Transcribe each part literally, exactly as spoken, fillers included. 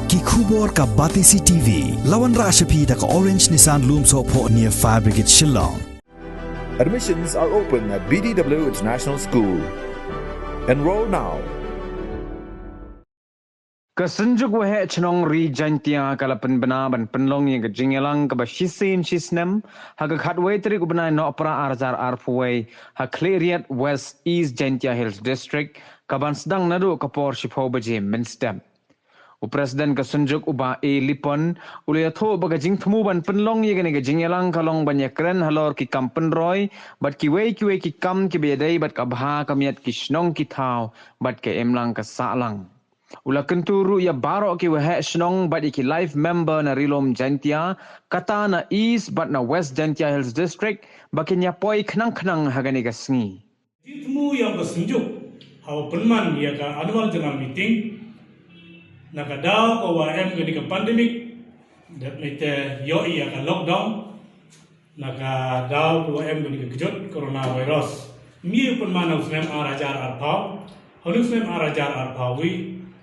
Ki khubor ka Batesi T V, lawan rah shapi da ka Orange Nissan Lumsohphoh near Fire Brigade Shillong. Admissions are open at B D W International School. Enroll now. Ka Synjuk Waheh Chnong Ri Jaintia ka la pynbna ban pynlong ya ka jingyalang kaba shisien shisnem ha ka khatwei tarik u bnai Nohprah ar hajar arphew wei ha Khliehriat West East Jaintia Hills District, kaban sdang naduh ka por shiphew baje mynstep. U President ka Synjuk u Bah A Lipon u la ïathuh ba ka jingthmu ban pynlong ya kane ka jingyalang ka long ban ïakren halor ki kam pynroi bad kiwei kiwei ki kam kiba ïadei bad ka bha ka miat ki shnong ki thaw bad ka imlang ka sahlang. U la kyntu ruh ya baroh ki waheh chnong bad ya ki live member na Ri Lum Jaintia, kata na East bad na West Jaintia Hills District, ba kin ïa poi khnang khnang ha kane ka sngi. Jingthmu yong ka Synjuk ha u pynman ya ka annual general meeting na ka daw ka wa em kani ka pandemic, dep mete ïoh ya ka lockdown, na ka daw ka wa em kani ka kjut coronavirus. Ym ye u pynman ha u snem ar hajar arphew, ha u snem ar hajar arphew wi,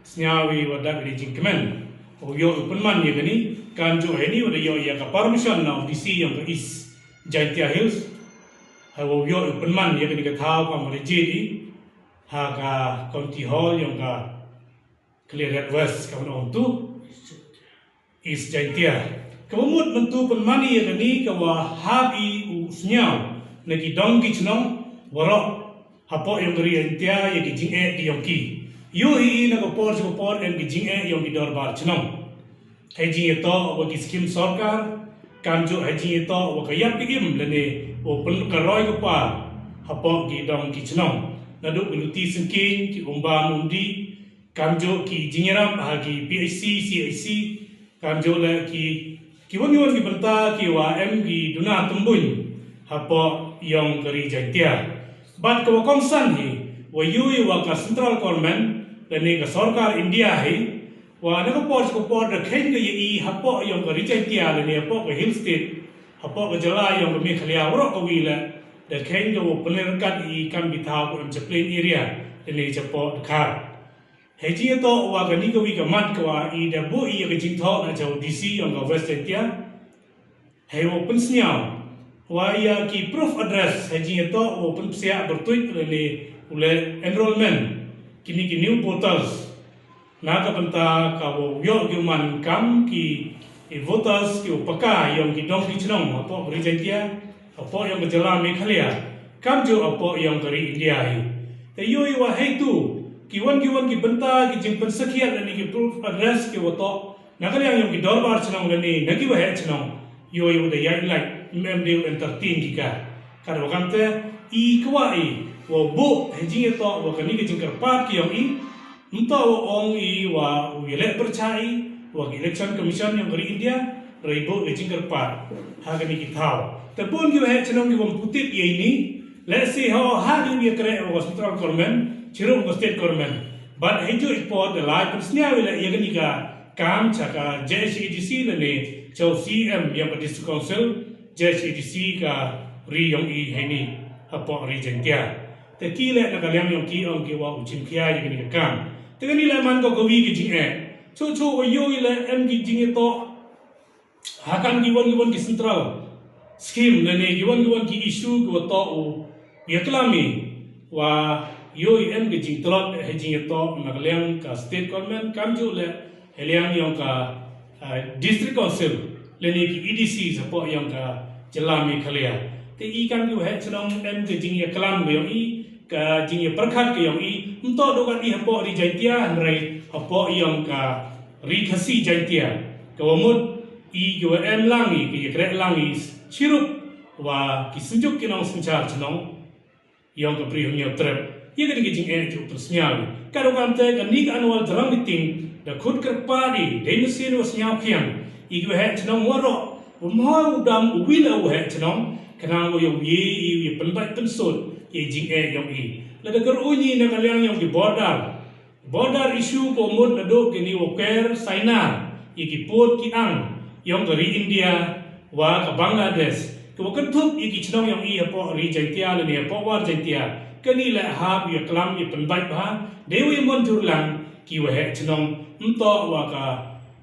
sñiaw wi wa da kani jingkmen u ïoh u pynman ya kani, kamjooh heini wa da ïoh ya ka permission na u D C yong ka East Jaintia Hills. Hei wow yoh u pynman ya kani ka thaw kam wa da jied i ha ka Community Hall yong ka Khliehriat West, ka wa ong tu East Jaintia. Ka wa mut mynta pynman i ya kani ka wa hap i u sñiaw na ki dong ki chnong waroh hapoh yong ka ri Jaintia ya ki jingeh ki yong ki. Yoh hi i na ka por cha ka por em ki jingeh yong ki dorbar chnong. Hei jingïatoh wa ki skim sorkar, kamjooh hei jingïatoh wa ka ïap ka im lane wa pynkaroi ka par hapoh ki dong ki chnong. Naduh ki luti syngkien, ki umbam umdih, kamjooh ki jingïarap ha ki P H C, C H C, kamjooh le ki, ki wan ki wan ki bynta ki wa em ki duna tymbuin hapoh yong ka ri Jaintia. Bad ka wa kongsan hi, wa yoh i wa ka central government lane ka sorkar India hi, wa na ka por cha ka por da kheiñ ka ya i hapoh yong ka ri Jaintia lane hapoh ka Hill State, hapoh ka jylla yong ka Meghalaya waroh kawi le, da kheiñ ka wow pynrkat i kam ki thaw ko em cha plain area lane chapoh dkhar. Hei jingïatoh wa kani kawi ka mat ka wa i da buh i ya ka jingthoh na cha u D C yong ka West Jaintia. Hei wow pynsñiaw wa ya ki proof address, hei jingïatoh wow pynpsiah pyrtuid lane u le enrollment kini ki new voters. Na ka bynta ka wow yoh ki u man kam ki, i voters ki u paka yong ki dong ki chnong hapoh ka ri Jaintia, hapoh yong ka jylla Meghalaya, kamjooh hapoh yong ka ri India hi. Te yoh i wa hei tu ki wan ki wan ki bynta ki jingpynsakhiat lane ki proof address ki wa toh na ka liang yong ki dorbar chnong lane na ki waheh chnong, yoh i wa da ïaid lait, ym em de u entertain ki ka. Ka da wa kamte i kwah i wow buh hei jingïatoh wa kani ka jingkyrpad ki yong i, ym toh wa ong i wa u ïaleh pyrchah i wa ka Election Commission yong ka ri India, rei buh ka jingkyrpad ha kani ki thaw. Te bun ki waheh chnong ki wa ym pu tip ya ini, lehse ho ha ki ïa kreh wa ka central government chirup wa ka state government. Bad hei jooh i por da lai pynsñiaw i le ya kani ka kam cha ka J H A D C lane cha u C M yong ka District Council, J H A D C ka ri yong i heini hapoh ri Jaintia. Te ki le na ka liang yong ki ong ki wa u chimkhia ya kani ka kam. Te kani le man ko kawi ki jingeh. Chuh chuh wa yoh i le em ki jingïatoh ha kam ki wan ki wan ki central scheme lane ki wan ki wan ki issue ki wa toh u ïaklam i wa yoh i em ki jingtlot hei jingïatoh na ka liang ka state government, kamjooh le hei liang yong ka, ah, District Council lane ki A D C hapoh yong ka jylla Meghalaya. Te i kam ki waheh chnong em ki jingïaklam ka yong i, ka jingïapyrkhat ka yong i, ym toh du kat i hapoh ri Jaintia, hynrei hapoh yong ka ri Khasi Jaintia ka wa mut i ki wa em lang i, ki ïakreh lang i chirup wa ki synjuk ki nongsynchar chnong yong ka Bri Hynñiewtrep. Ya kani ka jingeh jooh pynsñiaw i. Ka da wa kamte kani ka annual general meeting da khut kyrpad i, dei mynsiem wa sñiaw khian i ki waheh chnong waroh, wa ym hoi u dam u wi la u waheh chnong, khnang wa yow ye i u ya pynbait pynsut ya i jingeh yong i. Lada kyrkhu i na ka liang yong ki border, border issue ko mut naduh kini wa ker China ya ki pud ki ang yong ka ri India wa ka Bangladesh, ki wa kynthup ya ki chnong yong i hapoh ri Jaintia lane hapoh war Jaintia. Kani le hap ya klam ya pynbait bha, dei wa ya mon jur lang ki waheh chnong, ym toh wa ka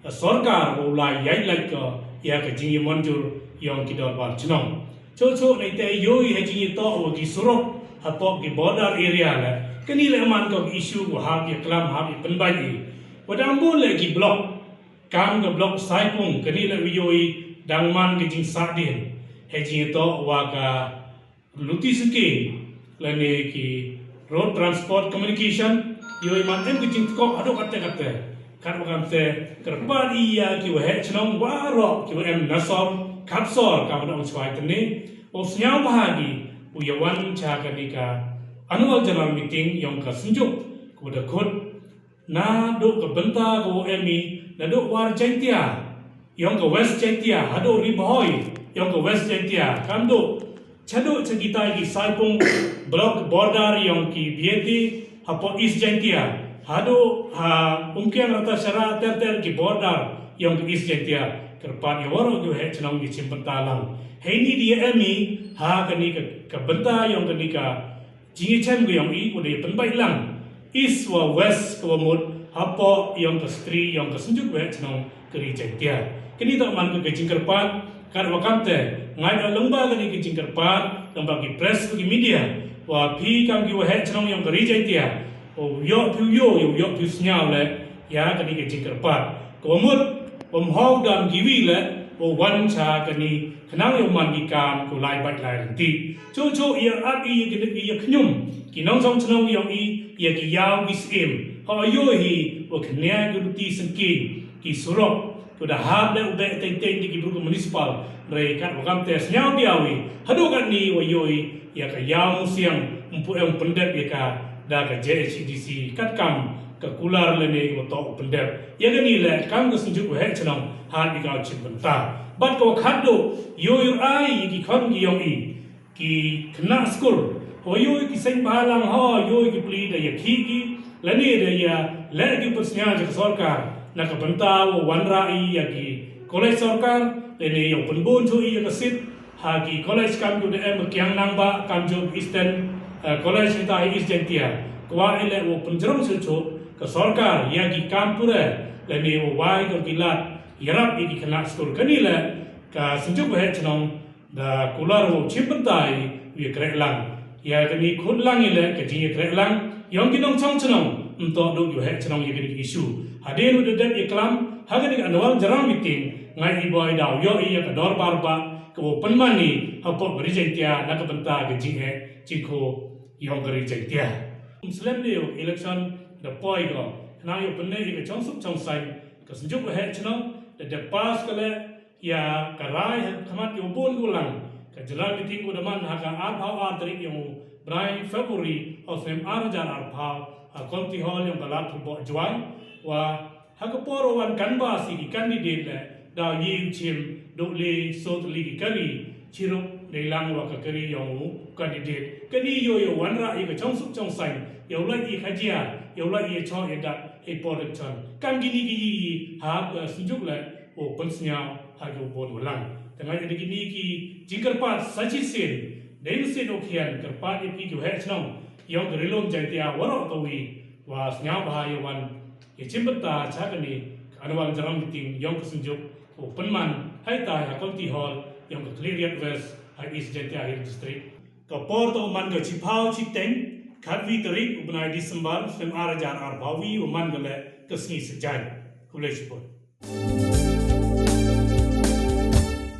ka sorkar wow lai yai lait ko ya ka jingyamonjur yong ki dorbar chnong. Choh choh neite yoh i ha jingyatoh wa ki surok hapoh ki border area le, kani le man ko ki issue wa hap yaklam, hap yapynbait i. Wa dang bun le ki block, kam ka block Saipung, kani le wa yoh i dang man ka jingsahdien ha jingyatoh wa ka luti syngkien lane ki road transport communication, yoh i man em ka jingtkop haduh katte katte. Kat wa kamte kyrpad i ya ki waheh chnong waroh ki wa em na sor khapsor, kam da ong chwa i tynne, wow sngewbha ki wow yawan cha kani ka annual general meeting yong ka Synjuk ka wa da khut naduh ka bynta ka wa em i naduh War Jaintia yong ka West Jaintia haduh Ri Bhoi yong ka West Jaintia, kamduh chaduh cha kitai ki Saipung block border yong ki B A T hapoh East Jaintia, haduh ha Umkiang, Ratacherra, ter ter ki border yong ka East Jaintia. Kyrpad ya waroh ki waheh chnong ki chimbynta lang. Heini da em i ha kani ka, ka bynta yong kani ka jingchem ka yong i, u da yapynbait lang East wa West ka wa mut hapoh yong ka stri yong ka Synjuk Waheh Chnong ka Ri Jaintia. Kani toh man ka jingkyrpad. Kat wa kamte ngai da lyngba kani ka jingkyrpad lyngba ki press wa ki media, wa phi kam ki waheh chnong yong ka Ri Jaintia, wow yoh phi u yoh, wow yoh phi u sngewleh ya kani ka jingkyrpad ka wa mut, wa mhaw dam ki wi le wow wan cha kani khnang yow man ki kam ka lai bait lai lynti. Choh choh ya ap i, ya kini ya khñium ki nongchong chnong yong i ya ki yaw ki syiem. Ha yoh hi wa khñium ki luti syngkien ki surok, ka da hap le u beh teng teng ki bru ka municipal. Re kat wa kamte sngewbha i haduh katni wa yoh i ya ka yaw Musiang ym pu em pyndep ya ka da ka J H A D C kat kam ka kular lane wa toh pyndep. Ya kani le kam ka Synjuk Waheh Chnong ha i ka chimbynta. Bad ka wa khatduh, yoh i ai ki khon ki yong i ki khynnah skul, wa yoh i ki seng bhalang, ha yoh i ki pli da ya khih ki lane da ya leh ki pynsñiaw cha ka sorkar na ka bynta wow wanrah i ya ki college sorkar lane yow pynbun choh i ya ka seat ha ki college kam ki da em ha Kiang Nangbah, kam jong Eastern, eh, College, kita ha East Jaintia. Ka wa i le wow pynjrong choh choh ka sorkar ya ki kam pure lane wow wai ko ki lad yarap ya ki khynnah skul. Kani le ka Synjuk Waheh Chnong da kular wow chimbynta i wow yakreh lang ya kani, khut lang i le ka jingyakrehlang yong ki nongchong chnong, ym toh duh ki waheh chnong ya kani ka issue. Hadien wa da dep yaklam ha kani ka annual general meeting, ngai i boi daw yoh i ya ka dorbar ba ka wow pynman i hapoh ka Ri Jaintia na ka bynta ka jingeh jingkhoo yong ka Ri Jaintia. Ym slem de wa election da poi ko, khnang yow pynneh ya ka chongsuk chongsaiñ, ka Synjuk Waheh Chnong da dep pass ka le ya ka rai ha khmat yow bun ko lang. Ka general meeting ka da man ha ka arphaw ar tarik yong u bnai February ha u snem ar hajar arphaw ha Community Hall yong ka Ladthurboh, Jowai. Wa ha ka por wow wan canvass ya ki candidate le, daw ye u chim duh le soo tylli ki kari, chirup dei lang wa ka kari yong u candidate. Kani yow yow wanrah ya ka chongsuk chongsaiñ, yow lait ya ka jia, yow lait ya choh ya dak ha i por election. Kam kini ki yi ha ka Synjuk le wow pynsñiaw ha ki wow bun wa lang. Te ngai da kini ki jingkyrpad sa chisien, dei mynsien u khian kyrpad ya phi ki waheh chnong yong ka Ri-loom Jaintia waroh kawi, wa sngewbha ya wan ya chimbynta cha kani ka annual general meeting yong ka Synjuk wow pynman haitai ha Community Hall yong ka Khliehriat West ha East Jaintia Hills District. Ka por toh man ka chiphaw chiteng, khatwi tarik u bnai December snem ar hajar arphaw wi, u man ka le ka sngi Saitjaiñ. Khublei chiboon.